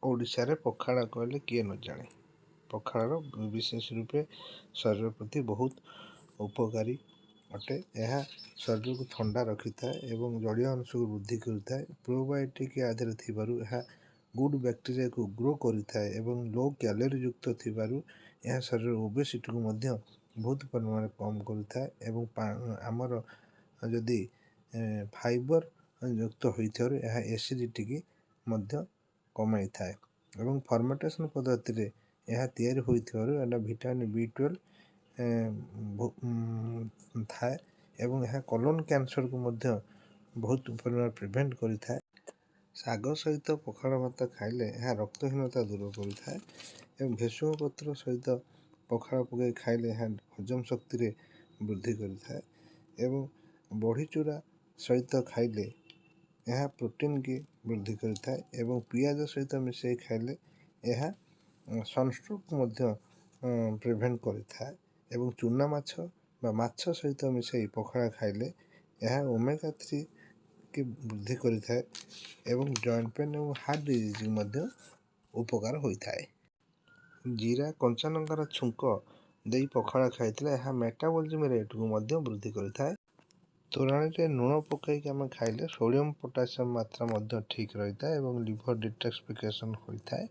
ଓଡ଼ିଶାରେ ପଖାଳ କହିଲେ କିଏ ନ ଜାଣେ। ପଖାଳର ବିଶେଷ ରୂପେ ଶରୀର ପ୍ରତି ବହୁତ ଉପକାରୀ ଅଟେ। ଏହା ଶରୀରକୁ ଥଣ୍ଡା ରଖିଥାଏ ଏବଂ ଜଳୀୟ ଅଂଶକୁ ବୃଦ୍ଧି କରିଥାଏ। ପ୍ରୋବାୟୋଟିକ୍ ୟା ଦେହରେ ଥିବାରୁ ଏହା ଗୁଡ଼୍ ବ୍ୟାକ୍ଟେରିଆକୁ ଗ୍ରୋ କରିଥାଏ ଏବଂ ଲୋ କ୍ୟାଲୋରୀ ଯୁକ୍ତ ଥିବାରୁ ଏହା ଶରୀରର ଓବେସିଟିକୁ ମଧ୍ୟ ବହୁତ ପରିମାଣରେ କମ୍ କରିଥାଏ ଏବଂ ଆମର ଯଦି ଫାଇବର୍ ଯୁକ୍ତ ହୋଇଥିବାରୁ ଏହା ଏସିଡ଼ିଟିକି ମଧ୍ୟ କମାଇଥାଏ ଏବଂ ଫର୍ମେଣ୍ଟେସନ୍ ପଦ୍ଧତିରେ ଏହା ତିଆରି ହୋଇଥିବାରୁ ଏଇଟା ଭିଟାମିନ୍ ବି 12 ଥାଏ ଏବଂ ଏହା କଲନ୍ କ୍ୟାନ୍ସରକୁ ମଧ୍ୟ ବହୁତ ପରିମାଣରେ ପ୍ରିଭେଣ୍ଟ କରିଥାଏ। ଶାଗ ସହିତ ପଖାଳ ଭାତ ଖାଇଲେ ଏହା ରକ୍ତହୀନତା ଦୂର କରିଥାଏ ଏବଂ ଭେସୁଙ୍ଗା ପତ୍ର ସହିତ ପଖାଳ ପକାଇ ଖାଇଲେ ଏହା ହଜମ ଶକ୍ତିରେ ବୃଦ୍ଧି କରିଥାଏ ଏବଂ ବଢ଼ିଚୁରା ସହିତ ଖାଇଲେ ଏହା ପ୍ରୋଟିନ୍କି ବୃଦ୍ଧି କରିଥାଏ ଏବଂ ପିଆଜ ସହିତ ମିଶାଇ ଖାଇଲେ ଏହା ସନଷ୍ଟ୍ରୋକ୍ ମଧ୍ୟ ପ୍ରିଭେଣ୍ଟ କରିଥାଏ ଏବଂ ଚୁନା ମାଛ ବା ମାଛ ସହିତ ମିଶାଇ ପଖାଳ ଖାଇଲେ ଏହା ଓମେଗା 3 କି ବୃଦ୍ଧି କରିଥାଏ ଏବଂ ଜଏଣ୍ଟ ପେନ୍ ଏବଂ ହାର୍ଟ ଡିଜିଜ୍ ମଧ୍ୟ ଉପକାର ହୋଇଥାଏ। ଜିରା, କଞ୍ଚା ଲଙ୍କାର ଛୁଙ୍କ ଦେଇ ପଖାଳ ଖାଇଥିଲେ ଏହା ମେଟାବଲିଜିମ୍ ରେଟ୍କୁ ମଧ୍ୟ ବୃଦ୍ଧି କରିଥାଏ। ତୋରାଣିରେ ଲୁଣ ପକାଇକି ଆମେ ଖାଇଲେ ସୋଡ଼ିୟମ୍, ପୋଟାସିୟମ୍ ମାତ୍ରା ମଧ୍ୟ ଠିକ୍ ରହିଥାଏ ଏବଂ ଲିଭର ଡିଟକ୍ସିଫିକେସନ୍ ହୋଇଥାଏ।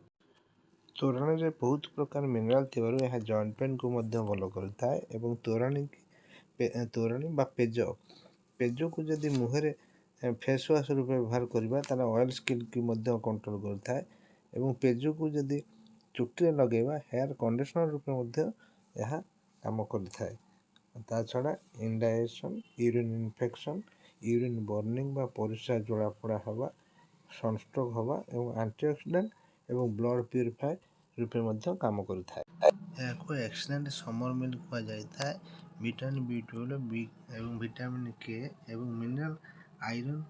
ତୋରାଣିରେ ବହୁତ ପ୍ରକାର ମିନେରାଲ୍ ଥିବାରୁ ଏହା ଜଏଣ୍ଟ ପେନ୍କୁ ମଧ୍ୟ ଭଲ କରିଥାଏ ଏବଂ ତୋରାଣି ବା ପେଜକୁ ଯଦି ମୁହଁରେ ଫେସ୍ ୱାଶ୍ ରୂପେ ବ୍ୟବହାର କରିବା, ତାହେଲେ ଅଏଲ୍ ସ୍କିନ୍କି ମଧ୍ୟ କଣ୍ଟ୍ରୋଲ୍ କରିଥାଏ ଏବଂ ପେଜକୁ ଯଦି ଚୁଟିରେ ଲଗାଇବା, ହେୟାର୍ କଣ୍ଡିସନର୍ ରୂପେ ମଧ୍ୟ ଏହା କାମ କରିଥାଏ। ତା ଛଡ଼ା ଇନଡାଇଜେସନ୍, ୟୁରିନ୍ ଇନଫେକ୍ସନ୍, ୟୁରିନ୍ ବର୍ଣ୍ଣିଂ ବା ପରିସ୍ରା ଜଳାପୋଡ଼ା ହେବା, ସନଷ୍ଟ୍ରୋକ୍ ହେବା ଏବଂ ଆଣ୍ଟିଅକ୍ସିଡେଣ୍ଟ ଏବଂ ବ୍ଲଡ଼ ପ୍ୟୁରିଫାଏ ରୂପେ ମଧ୍ୟ କାମ କରିଥାଏ। ଏହାକୁ ଏକ୍ସଲେଣ୍ଟ ସମର୍ ମିଲ୍ କୁହାଯାଇଥାଏ। ଭିଟାମିନ୍ ବି 12 ବି ଏବଂ ଭିଟାମିନ୍ କେ ଏବଂ ମିନେରାଲ୍, ଆଇରନ୍,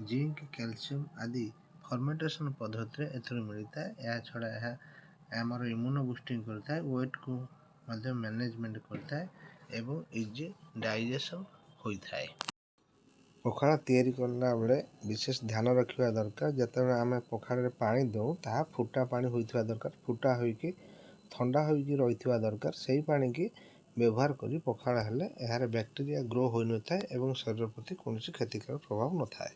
ଜିଙ୍କ, କ୍ୟାଲସିୟମ୍ ଆଦି ଫର୍ମେଣ୍ଟେସନ୍ ପଦ୍ଧତିରେ ଏଥିରୁ ମିଳିଥାଏ। ଏହା ଛଡ଼ା ଏହା ଆମର ଇମ୍ୟୁନୋ ବୁଷ୍ଟିଂ କରିଥାଏ, ୱେଟ୍କୁ ମଧ୍ୟ ମ୍ୟାନେଜମେଣ୍ଟ କରିଥାଏ ଏବଂ ଇଜି ଡାଇଜେସନ୍ ହୋଇଥାଏ। ପଖାଳ ତିଆରି କଲାବେଳେ ବିଶେଷ ଧ୍ୟାନ ରଖିବା ଦରକାର। ଯେତେବେଳେ ଆମେ ପଖାଳରେ ପାଣି ଦେଉ, ତାହା ଫୁଟା ପାଣି ହୋଇଥିବା ଦରକାର। ଫୁଟା ହୋଇକି ଥଣ୍ଡା ହୋଇକି ରହିଥିବା ଦରକାର। ସେଇ ପାଣିକି ବ୍ୟବହାର କରି ପଖାଳ ହେଲେ ଏହାର ବ୍ୟାକ୍ଟେରିଆ ଗ୍ରୋ ହୋଇନଥାଏ ଏବଂ ଶରୀର ପ୍ରତି କୌଣସି କ୍ଷତିକାରକ ପ୍ରଭାବ ନଥାଏ।